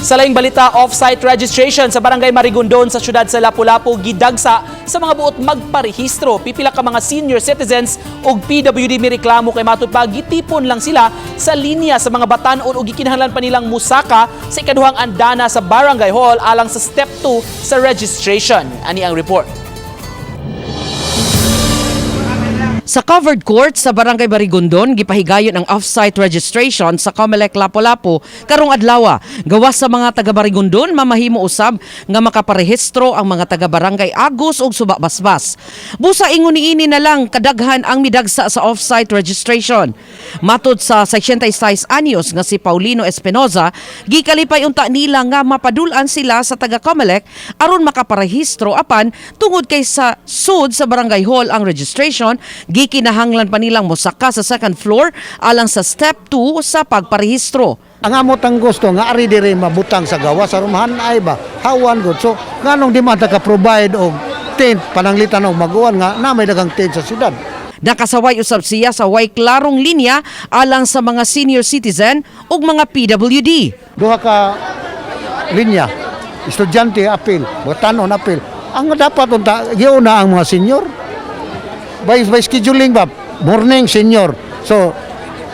Sa laing balita, off-site registration sa Barangay Marigondon sa siyudad sa Lapu-Lapu gidagsa sa mga buot magparehistro. Pipila ka mga senior citizens ug PWD mireklamo kay matud pa gitipon lang sila sa linya sa mga batan-on ug gikinahanglan pa nilang musaka sa ikaduhang andana sa Barangay Hall alang sa step 2 sa registration. Ani ang report. Sa covered court sa Barangay Marigondon, gipahigayon ang off-site registration sa Comelec Lapu-Lapu karong adlaw. Gawas sa mga taga Marigondon, mamahimo usab nga makaparehistro ang mga taga Barangay Agus ug Suba Basbas. Busa ingon niini na lang kadaghan ang midagsa sa off-site registration. Matod sa 66 anyos nga si Paulino Espinoza, gikalipay unta nila nga mapadul-an sila sa taga Comelec aron makaparehistro, apan tungod kay sa sud sa Barangay Hall ang registration, gikinahanglan pa nilang mosaka sa second floor alang sa step 2 sa pagparehistro. Ang amo tang gusto nga ari diri mabutang sa gawas aron mahanay ba, hawan gud. So nganong di man ta ka provide og tent, pananglitan og maguan nga na may daghang tent sa syudad? Nakasaway usab siya sa way klarong linya alang sa mga senior citizen ug mga PWD. Duha ka linya, estudyante apil, batanon apil. Ang dapat unta giuna ang mga senior by scheduling ba, morning senior, so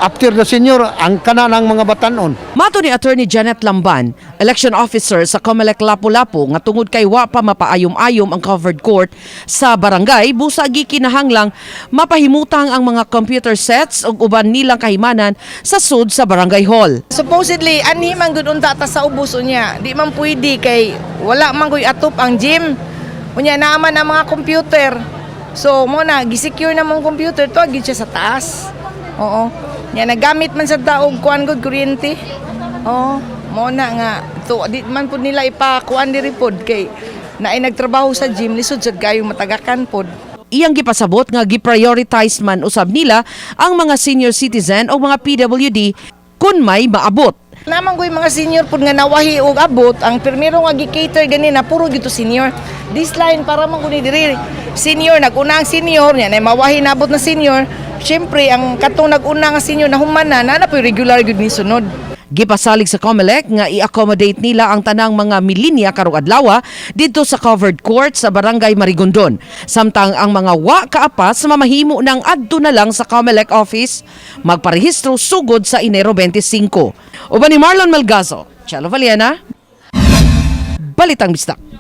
after the senior ang kanan ang mga batanon. Mato ni Attorney Janet Lamban, election officer sa Comelec Lapu-Lapu, nga tungod kay wa pa mapaayom-ayom ang covered court sa barangay, busa gikinahanglang mapahimutang ang mga computer sets ug uban nilang kahimanan sa sud sa barangay hall. Supposedly, anhi man gud unta ta sa ubos unya. Di man pwede kay wala man guy atop ang gym. Unya naa man ang mga computer. So mo na gisecure na mong computer to gid siya sa taas. Oo. Nya nagamit man sa taog kuan gud kuryente. Oo. Mo na nga to di man pud nila ipakuan diri pod kay naay nagtrabaho sa gym, lisod sad kayong matagakan pod. Iyang gipasabot nga gi-prioritize man usab nila ang mga senior citizen o mga PWD kun may maabot. Naman ko yung mga senior pud nga nawahi og abot, ang primero nga gi-cater ganina puro gito senior. This line para man kuno diri senior, nag-una ang senior nya nay mawahi nabot na senior. Syempre ang katong nag-una nga senior nahuman na na na regular gyud ni sunod. Gipasalig sa COMELEC nga i-accommodate nila ang tanang mga milinya karong adlaw didto sa covered court sa Barangay Marigondon. Samtang ang mga wa kaapas mamahimo ng adto na lang sa COMELEC office magparehistro sugod sa Enero 25. Uban ni Marlon Melgazo, Chelo Valiena, Balitang Bisdak.